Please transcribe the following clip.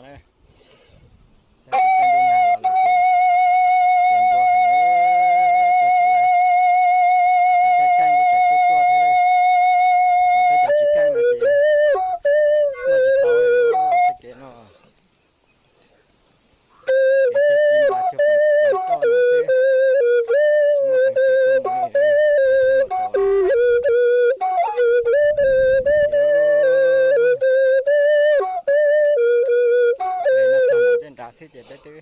Tab sis tej ntuj nag los lawm ces kev nplua heev, tuaj tsis laib. Cov keej kuj tseem tuaj tuaj thiab lawm, ho peb cov tsis keej no ces tuaj tsis tau tej kev no. Kev cig ci nplas cuag pleev roj no xwb, tsis muaj peev xwm tuaj mus li, peb tsheb mus tau. Ces no txog ntawm ncej nrad xwb ces peb twb